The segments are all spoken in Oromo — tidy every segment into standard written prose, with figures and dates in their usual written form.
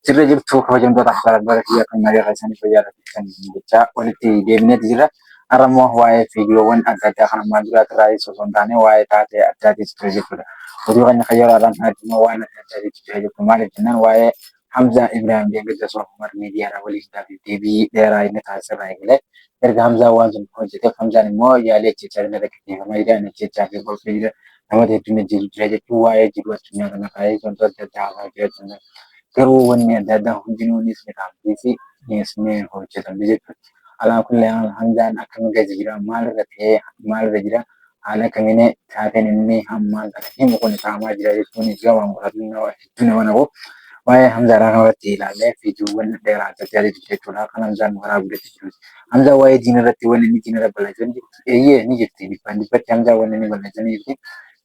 Sirra jirtu kabajamtoota jaallattoota kiyya kan nagaa keessanii fayyaa kan jechaa walitti deebineeti jira. Har'a immoo waa'ee viidiyoowwan adda addaa kan ammaan duraa irraa osoo hin taane waa'ee taatee addaatiitu ture jechuudha. Oduu keenya kan yeroo har'aan kanatti immoo waan adda addaatiitu jira jechuudha. Maaliif jennaan waa'ee Hamzaa Ibrahim Deengedda Soof Umar miidiyaadhaa waliin gaaffii deebii dheeraa inni taasisarraa eegalee erga Hamzaan waan sun hojjeteef Hamzaan immoo yaalii ajjeechaa inni irra gaggeeffamaa jira inni ajjeechaa fi qophii jira namoota hedduun ajjeesu jira jechuun waa'ee jiruu addunyaa kana kaa'ee wantoota adda addaa haasaa jira jechuudha. Garuu wanni adda addaa hundinuu ni kaa'amtii fi ni hojjetamti jechuudha. Alaa kulli haal Hamzaan akkam gadi jira maalirra ta'ee maalirra jira haala kamiin taateen inni ammaan kana himu kun ta'amaa jira jechuun gabaan hedduu nama naqu. Waa'ee Hamzaadhaa kanarratti ilaallee viidiyoowwan dheeraa adda addaa jechuudha. Kan Hamzaan karaa guddatti jiru. Hamzaan waa'ee diina irratti wanni inni diina irra balleessan jirti. Eeyyee ni jirti. Dhibbaan dhibbatti Hamzaan wanni inni balleessan ni jirti.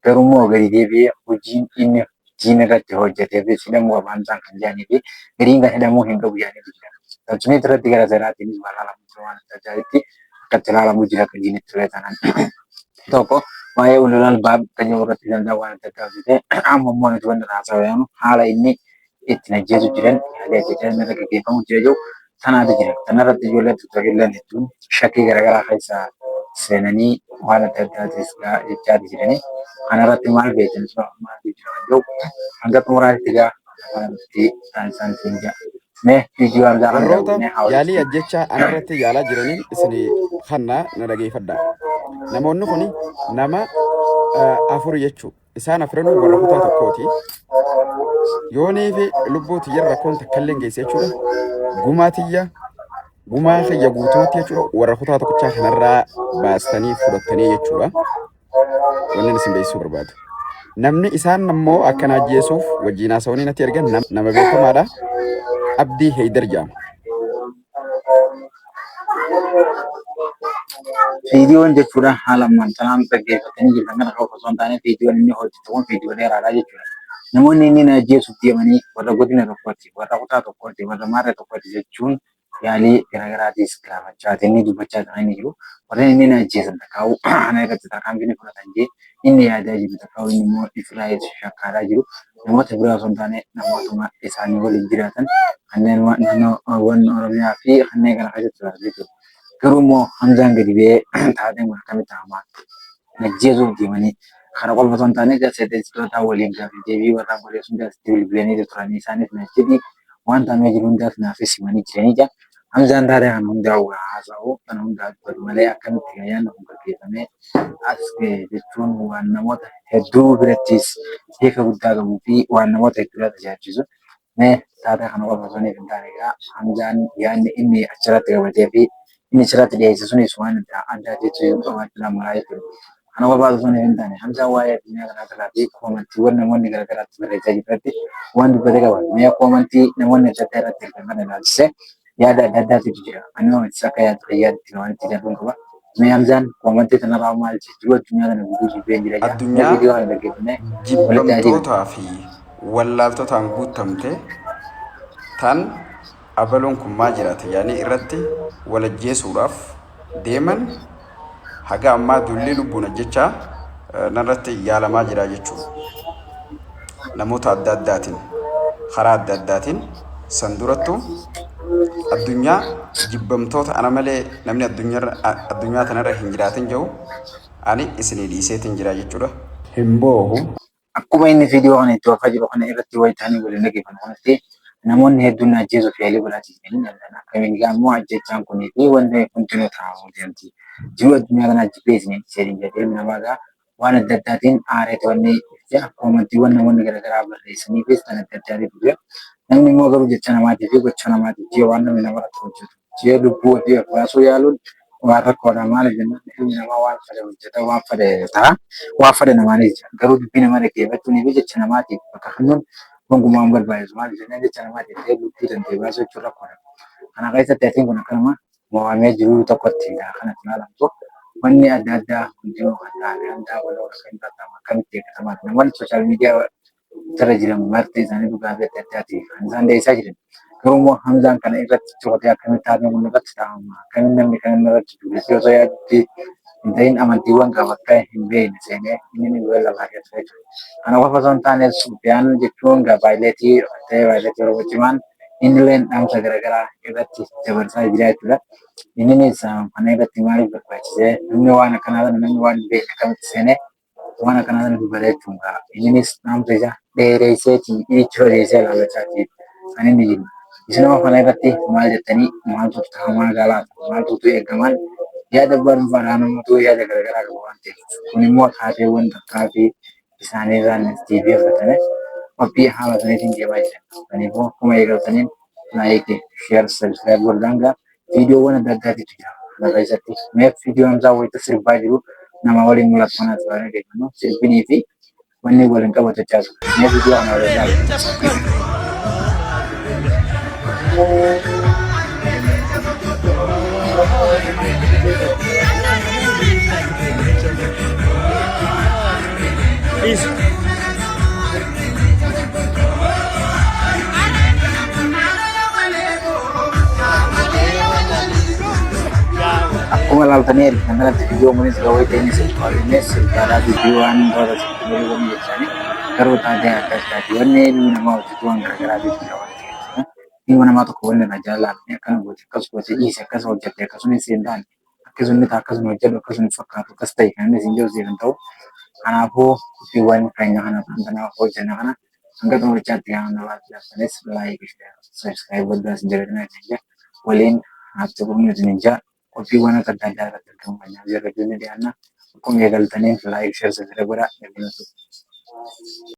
Garuu immoo gadi deebi'ee hojiin inni diina irratti hojjetee fi hidhamuu qaba Hamzaan kan jedhanii fi gadiin kan hidhamuu hin qabu jedhanii jira. Tolchumeet irratti gara seeraatiinis waan ilaalamu jira waan adda addaatti akka itti ilaalamu jira akka diinatti ture taanaan. Tokko waa'ee ululaal baab kan jedhu irratti Hamzaan waan adda addaa hojjete amma immoo nuti wanti haasawu yaanu haala inni ittiin ajjeesu jiran yaalii ajjeechaa inni irra gaggeeffamu jira jiru tanaatu jira. Tanarratti ijoolleen tuttuqilleen hedduun shakkii garaagaraa keessa seenanii waan adda addaatis jechaati jiranii. Kanarratti maal beektan maaltu jira kan jedhu hanga xumuraatti egaa kanarratti isaan siin jedha. Mee viidiyoo Hamzaa kana Warroota daawwannee haa yaalii walitti. ajjechaa anarratti yaalaa jiraniin isin kanna na dhageeffadha. Namoonni kun nama afur jechuudha. Isaan afranuu warra kutaa tokkooti. Yoonii fi lubbuu tiyyarra rakkoon takka illee hin geesse jechuudha. Gumaa tiyya gumaa kiyya guutumatti jechuudha warra kutaa tokkichaa kanarraa baastanii fudhattanii jechuudha. Wanni isin beeksisuu barbaadu. Namni isaan ammoo akka na ajjeesuuf wajjin haasawanii natti ergan nama beekamaadha. Abdii Heydar jedhama. Viidiyoon jechuudha haala ammaan tanaan dhaggeeffatanii jirtan kana qofa osoo hin taane viidiyoon inni hojjetu kun viidiyoo dheeraadha jechuudha. Namoonni inni na ajjeesuuf deemanii warra godina tokkooti, warra kutaa tokkooti, warra maarree tokkooti jechuun yaalii garaagaraatis gaafachaa inni dubbachaa kan inni jiru. Warreen inni na ajjeesan takkaa'u ana irratti tarkaanfii ni fudhatan jee inni yaadaa jiru takkaa'u inni immoo ifirraa shakkaaraa jiru namoota biraa osoo hin taane namootuma isaanii waliin jiraatan kanneen naannoowwan Oromiyaa fi kanneen kana keessatti jiraatan jechuudha. Garuu immoo Hamzaan gadi ba'ee taateen kun akkamitti hamaa ajjeesuuf deemanii kana qofa osoo hin taane gaazexeessitoota waliin gaaffii deebii warra godhee sun gaazexeessitoota bilbilanii turanii isaanis na jedhi waan taamee jiru hundaas naafis himanii jiranidha. Hamzaan taatee kana hundaa waa haasa'u kana hundaa dubbatu malee akkamitti yaadni kun gaggeeffamee as ga'e jechuun waan namoota hedduu birattis hiika guddaa qabuu fi waan namoota hedduudhaa tajaajilu. Mee taatee kana qofa osoo hin taane egaa Hamzaan yaadni inni achirratti qabatee fi inni achirratti dhiyeesse sunis waan adda addaatiitu qabaachuudhaan malaa jechuudha. Kana qofa osoo hin taane Hamzaan waa'ee addunyaa kanaa irraa fi koomantiiwwan namoonni garaagaraatti barreessaa jiru irratti waan dubbate qaba. Mee koomantii namoonni adda addaa irratti ergan kana ilaalchisee yaada adda addaatu jira. Ani akka yaada fayyaatti waan itti darbuun qaba. Mee Hamzaan koomantii kanarraa maal jiru addunyaa kana guutuu jibbeen jira jaa. Mee Addunyaa viidiyoo kana dhaggeeffannee walitti haa deebinu. jibbamtootaa fi wallaaltotaan guutamte tan abaluun kun maa jiraate yaanii irratti wal ajjeesuudhaaf deeman haga ammaa dulli lubbuun ajjechaa narratti yaalamaa jira jechuudha. Namoota adda addaatiin karaa adda addaatiin san durattu addunyaa jibbamtoota ana malee namni addunyaa tanarra hin jiraatin jiru ani isinii dhiiseetiin jira jechuudha. Hin boohu. Akkuma inni viidiyoo kana itti oofaa jiru kana irratti wayitaanii waliin dhaggeeffannu kanatti namoonni hedduun na ajjeesuuf yaalii godhaa jiranii jedhan. Akkamiin egaa immoo ajjechaan kunii fi wanti hundinuu taa'uu deemti. Jiruu addunyaa kanaa jibbee isin jedhee jedhee ilmi namaa egaa waan adda addaatiin aaree to'annee jira. Koomantiiwwan namoonni garaagaraa barreessaniifis kan adda addaatiif jira. Namni immoo garuu jecha namaatii fi gocha namaatiif jee waan namni namarratti hojjetu jee lubbuu ofii of baasuu yaaluun waan rakkoodha. Maaliif jennaan ilmi namaa waan fedhe hojjeta, waan fedhe ta'a, waan fedhe namaanis jira. Garuu dubbii namaa dhaggeeffachuunii fi jecha namaatiif bakka kennuun gonkumaa hin barbaachisu. Maaliif jennaan jecha namaatiif ta'ee lubbuu danda'e baasuu jechuun rakkoodha. Kana keessatti atiin kun akkanuma mo'amee jiru tokkotti kanatti ilaalamtu wanni adda addaa hundinuu kan ta'an handaa waloo kan ta'an akkamitti eeggatamaa namoonni sooshaal miidiyaa irra jiran marti isaanii dhugaa fi adda addaati kan isaan dhiyeessaa jiran. Garuu immoo Hamzaan kana irratti cootee akkamitti taateen kun irratti ta'ama akkamitti namni kan inni irratti duulessi osoo yaadutti hin ta'in amantiiwwan qaba akka hin beekne seenee inni ni du'a lafaa keessa jechuudha. Kana qofa osoo hin taane Sufiyaan jechuun gaa paayileetii ta'ee paayileetii Oromoo cimaan Innilleen dhaamsa garaagaraa irratti dabarsaa jira jechuudha. Inninis kana irratti maaliif barbaachisee namni waan akkanaa kana namni waan hin beekne akkamitti seenee waan akkanaa kana dubbata jechuudha. Inninis dhaamsa isaa dheeresseeti itti fageessee ilaallachaa kan inni jiru. Isinoo kana irratti maal jettanii maaltu ta'amaa laata? Maaltu eegamaan? Yaada abbaa dhuunfaadhaan namoota yaada garaagaraa qabu waan ta'eef. Kun immoo taateewwan takkaa fi isaanii irraan TV fudhatame qophii haala saniitiin deemaa jira. Kanaafuu akkuma eegaltaniin like, share, subscribe godhuudhaan gaa viidiyoowwan adda addaatitu jira. Kana keessatti mee viidiyoon isaa wayita sirbaa jiru nama waliin mul'atu kanaas waan dhaggeeffannu sirbinii fi wanni waliin qabatu jechaa jiru. Mee viidiyoo kana waliin ilaalu. Akkuma ilaaltanii ergitan kanatti viidiyoo kunis gawwee ta'inni sirbaadha. Sirbaadhaa viidiyoo waan tola sirbaadhaa jechaani garuu taatee adda addaati. Wanni ilmi namaa hojjetu waan garaagaraatiif jira waan ta'eef. Ilma namaa tokko wanni irraa jaallatanii akkana goote akkas goote dhiise akkas hojjette akkasumas hin taane akkasuma ta'a akkasuma hojjedhu akkasuma fakkaatu akkas ta'e kan inni isin jiru siif hin ta'u. Kanaafuu qophiiwwan keenya kana kan hojjenna kana hanga xumurichaatti kan nama filattanis like, share, subscribe godhaa isin jedhanii jira. Waliin haatti gurmuu isin jira. Qophiiwwan adda addaa irratti argamu kan jirra ni dhiyaanna. Akkuma eegaltaniin like, share, subscribe godhaa.